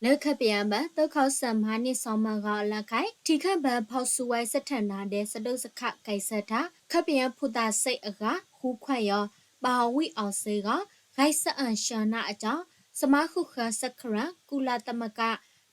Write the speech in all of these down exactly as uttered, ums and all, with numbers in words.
လၢခပ်ပယါဘၢၣ် သုးခီစဲၣ် မၤန့ၢ်စီၤမၢဂၤအလၢခဲ ထံၣ်ခၣ်ဘၢၣ် ဖီၣ်စူဝဲ စထၢၣ်နါဒဲး စဒိးစခး ကဲးဆၢထၢၣ် ခပ်ပယါ ဖုသးစ့ၣ်အဂၤ ဃူခွါယီၤ ဘၣ်ဟီၣ်ဝံၣ်အီၤစ့ၢ်ကီး ဂဲၤဆၢအၣ်ဆၢနၢ်အတီၢ် စမါဃုာ်ဃၢၤစခရၣ် ကုလသမဂ္ဂ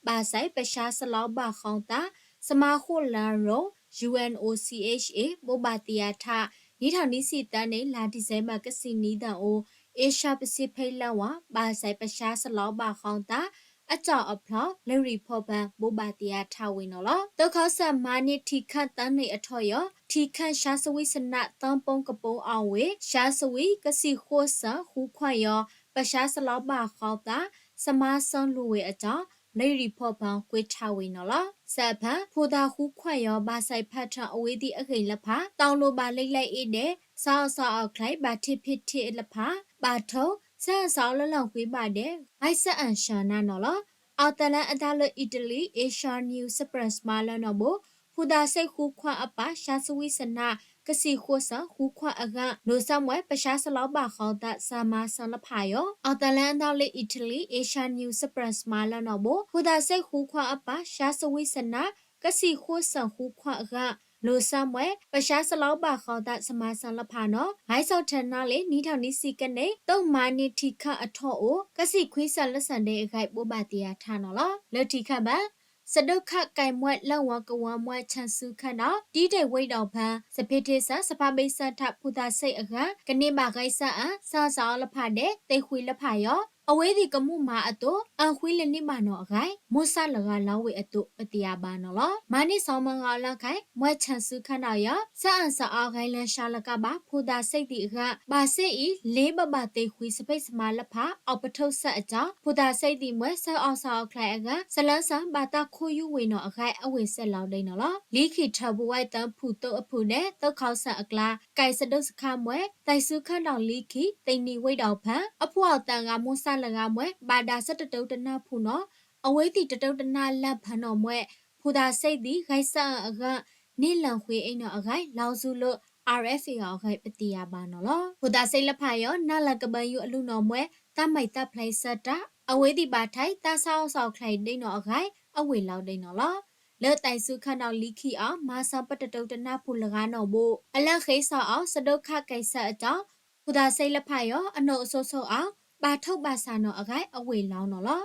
ဘၣ်စဲးပဆါစလီၤဘၣ်ဃီသး စမါဃိၣ်လၢရိၣ် ယူဢႅၼ်ႇဢူဝ်ၣ်ၶျ်ဢေၣ်ၶျ်ဢေၣ် ဘိးဘၣ်တံာ်ယာ်ထၢၣ် နံၣ်ထီၣ်နွံဆံသၢနံၣ် လါဒံၣ်စဲဘၢၣ် ကသံၣ်နွံသၢ အိၣ် အ့ရှၢပစိဖိတ်လၢဝဲ ဘၣ်စဲးပဆါစလီၤဘၣ်ဃီသး အတီၢ်အဖျီ လၢရံၣ်ဖီၣ်ဖၢၣ် ဘိးဘၣ်တံာ်ယာ်ထၢၣ်ဝဲနီၣ်လီၤ. သုးခီစဲၣ် မၤန့ၢ်ထံၣ်ခၣ်သၢနံၣ်အထီၣ်ယီၤ ထံၣ်ခၣ်ဆှါစဝံသနၣ် သၢပိကပိအီၣ်ဝဲ ဆှါစဝံ ကသံၣ်ဃိၣ်စၢၣ် ဃူခွါယီၤ ပဆါစလီၤဘၣ်ဃီသး စမါစၢလူဝဲအတီၢ် လၢရံၣ်ဖီၣ်ဖၢၣ် ကွဲးထၢၣ်ဝဲနီၣ်လီၤ. စဲးဖၢၣ် ဖုသးဃူခွါယီၤ ဘၣ်စဲးဖၢၣ်ထၢၣ် အဝဲသ့ၣ်အဂ့ၢ်လၢဖး တီၣ်လိာ်ဘၣ်လ့လဲအ့ဒဲး စးအီၣ်စးအီၣ်ချဲ ဘၣ်ထံးဖံးထံးလၢဖး ဘၣ်ထိး ဆၢအၣ်စးအီၣ်လၢလီၢ်ဃံဘၣ်ဒဲး ဂဲၤဆၢအၣ်ဆၢနၢ်နီၣ်လီၤ. အီစထြ့လယါအသးလၢအီတလံ Asian News Express မၤလၢနီၣ်ဘိ ဖုသးစ့ၣ်ဃူခွါအပၢ် ဆှါစဝံသနၣ် ကသံၣ်ဃိၣ်စၢၣ် ဃူခွါအဂၤ လိာ်စၢမွဲ ပဆါစလီၤဘၣ်ဃီသး စမါစၢလၢဖးယီၤ အီစထြ့လယါအသးလၢအီတလံ Asian News Express မၤလၢနီၣ်ဘိ ဖုသးစ့ၣ်ဃူခွါအပၢ် ဆှါစဝံသနၣ် ကသံၣ်ဃိၣ်စၢၣ် ဃူခွါအဂၤ လိာ်စၢမွဲ ပဆါစလီၤဘၣ်ဃီသး စမါစၢလၢဖးနီၣ် ဂဲၤဆၢထၢၣ်နၢ်လၢ နံၣ်ထီၣ်နွံဆံကန့ၣ် သုးမၤန့ၢ်ထံၣ်ခၣ်အထီၣ်အိၣ် ကသံၣ်ခွံစၢၣ်လၢစၢၣ်ဒဲးအဂၤ ဘိးဘၣ်တံာ်ယာ်ထၢၣ်နီၣ်လီၤ. လၢထံၣ်ခၣ်ဘၢၣ် စဒိးခးကဲးမွဲလၢဝဲကဝီၤမွဲ ဆၣ်စူခၣ်ဒီး တံဒ့ၣ်ဝ့ဒီၣ်ဖၢၣ် စဖ့တ့စၢၣ် စဖါဘ့ၣ်ဆၣ်ထၣ် ဖုသးစ့ၣ်အဂၤ ကန့ၢ်ဘၣ်ဂဲၤဆၢအၣ် ဆၢအၣ်စးအီၣ်လၢဖးဒဲး သ့ၣ်ဃုာ်လၢဖးယီၤ အဝဲသ့ၣ်ကမူၣ်မၤအသိး အၣ်ဃုာ်လၢန့ၢ်ဘၣ်နီၣ်အဂၤ မိၢ်ဆၣ်လရာ်လီၤဝဲအသိး ပတံာ်ယာ်ဘၣ်နီၣ်လီၤ. မၤန့ၢ်စီၤမၢဂၤအလၢခဲ မွဲဆၣ်စူခၣ်ဒီးယီၤ ဆၢအၣ်စးအီၣ်ဂဲၤလၢဆှါလၢကဘၣ် ဖုသးစ့ၣ်သ့ၣ်အဂၤ ဘၣ်စ့ၣ်အံၤ လ့ဘၣ်ဘၣ်သ့ၣ်ဃုာ် စဖ့ၣ်စမါလၢဖး အီၣ်ပထိၣ်စၢၣ်အတီၢ် ဖုသးစ့ၣ်သ့ၣ်မွဲ ဆၢအၣ်စးအီၣ်ချဲအဂၤ စလၢစၢၣ် ဘၣ်တၢ်ခိၣ်ယူၣ်ဝဲနီၣ်အဂၤ အဝဲစဲးလီၤဒၣ်နီၣ်လီၤ. လံခံထၢၣ်ပဝဲသၢဖုသုးအဖုဒဲး သုးခီစဲၣ်အကျါ ကဲးစဒိးစခါမွဲ သဲးစူခၣ်ဒီးလံခံ သ့ၣ်နံၣ်ဝ့ဒီၣ်ဖၢၣ် အဖှီၣ်အသၣ်ဂၤ မိၢ်ဆၣ်လရာ်မွဲ ဘၣ်ဒါဆၢတတိတနၢ်ဖုနီၣ် အဝဲသ့ၣ်တတိတနၢ်လၢ်ဖၢၣ်နီၣ်မွဲ ဖုသးစ့ၣ်သ့ၣ် ဂဲၤဆၢအၣ်အဂၤ န့ၢ်လၢၢ်ဃ့အ့နီၣ်အဂၤ လီၤစူၤလၢ အါရဲၣ်ဖ့ၣ်အီၤအဂၤ ပတံာ်ယာ်ဘၣ်နီၣ်လီၤ. ဖုသးစ့ၣ်လၢဖးယီၤ နၢ်လၢကဘၢယူၣ်အလူၢ်နီၣ်မွဲ တၢ်မဲာ်တၢ်ဖျဲးဆၢတၢ် အဝဲသ့ၣ်ဘၣ်ထဲး တၢ်ဆၢအီၣ်စးအီၣ်ချဲဒၣ်နီၣ်အဂၤ အဝဲလီၤဒၣ်နီၣ်လီၤ. လၢသဲးစူခၣ်ဒီးလံခံအီၤ မၤစၢၤပတတိတနၢ်ဖုလရာ်နီၣ်ဘိ အလၢၢ်ဃ့စီၤအီၤ စဒိးခးကဲးဆၢအတီၢ် ဖုသးစ့ၣ်လၢဖးယီၤ အနီၣ်အစိၤစိၤအီၤ ဘၣ်ထိၣ်ဘၣ်ဆၣ်နီၣ်အဂၤ အဝဲလီၤနီၣ်လီၤ.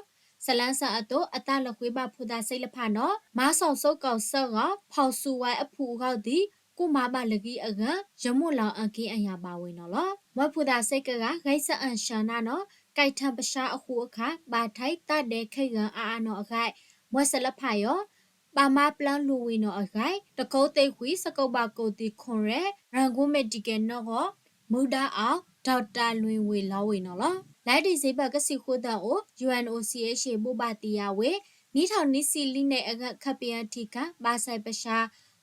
စလၢစၢၣ်အသိး အသးလၢဃ့ဘၣ်ဖုသးစ့ၣ်လၢဖးနီၣ် မၤစီၣ်စိကီၢ်စၢၣ်ဂီၤ ဖီၣ်စူဝဲအဖုအဂီၢ်သံ ကူၣ်မၤဘၣ်လၢဂံၢ်အဂၤ ယမိၢ်လီၤအက့ၢ်အယၤဘၣ်ဝဲနီၣ်လီၤ. မွဲဖုသးစ့ၣ်ကဂၤ ဂဲၤဆၢအၣ်ဆၢနၢ်နီၣ် ကဲးထၢၣ်ပဆါအဃိအခါ ဘၣ်ထဲးတၢ်ဒဲးခဲဂၤအါအါနီၣ်အဂၤ မွဲစလၢဖးယီၤ ဘၣ်မၤပျၢၤလူၤဝဲနီၣ်အဂၤ တကိးသ့ၣ်ဃုာ် စကိးဘၣ်ကိးသံၣ်ခိၣ်ရဲၣ် ရန်ကုန် Medical နီၣ်ဂီၢ် မူဒါအီၣ် ဒီးတၢ်လွံၢ်ဝ့ၤလီၤဝဲနီၣ်လီၤ. လါဒံၣ်စ့ဘၢၣ် ကသံၣ်ဃိသၢအိၣ် ယူဢၣ်အိၣ်ၶျ်အ့ၣ်ၶျ် ဘိးဘၣ်တံာ်ယာ်ဝဲ နံၣ်ထီၣ်နွံဆံလွံၢ်နံၣ်အဂၤ ခပ်ပယါထံၣ်ခၣ် ဘၣ်စဲးပဆါ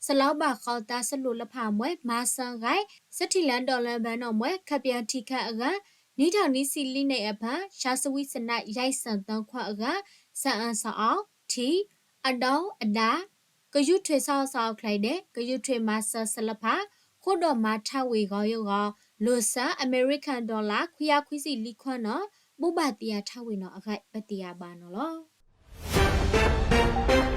စလီၤဘၣ်ဃီသး စလူၤလၢဖးမွဲ မၤစၢၤဂဲၤ စထံၣ်လၢဒီလၢဘၢနီၣ်မွဲ ခပ်ပယါထံၣ်ခၣ်အဂၤ နံၣ်ထီၣ်နွံဆံလွံၢ်နံၣ်အဖၢၣ် ဆှါစဝံသနၣ် ယဲၢ်စၢၣ်သၢခွါအဂၤ ဆၢအၣ်စးအီၣ် ထံ အဒီ အဒါ ကယူးထွဲဆၢအီၣ်စးအီၣ်ချဲဒဲး ကယူးထွဲမၤစၢၤစလၢဖး ဃိဒီးမၤထါဝ့ၤဂီၤယိဂီၤ လိာ်စၢၣ် အမဲရကၣ်ဒီလၣ် ခွံယၤခွံဆံလွံၢ်ခွါနီၣ် ဘိးဘၣ်တံာ်ယာ်ထါဝ့ၤနီၣ်အဂၤ ပတံာ်ယာ်ဘၣ်နီၣ်လီၤ.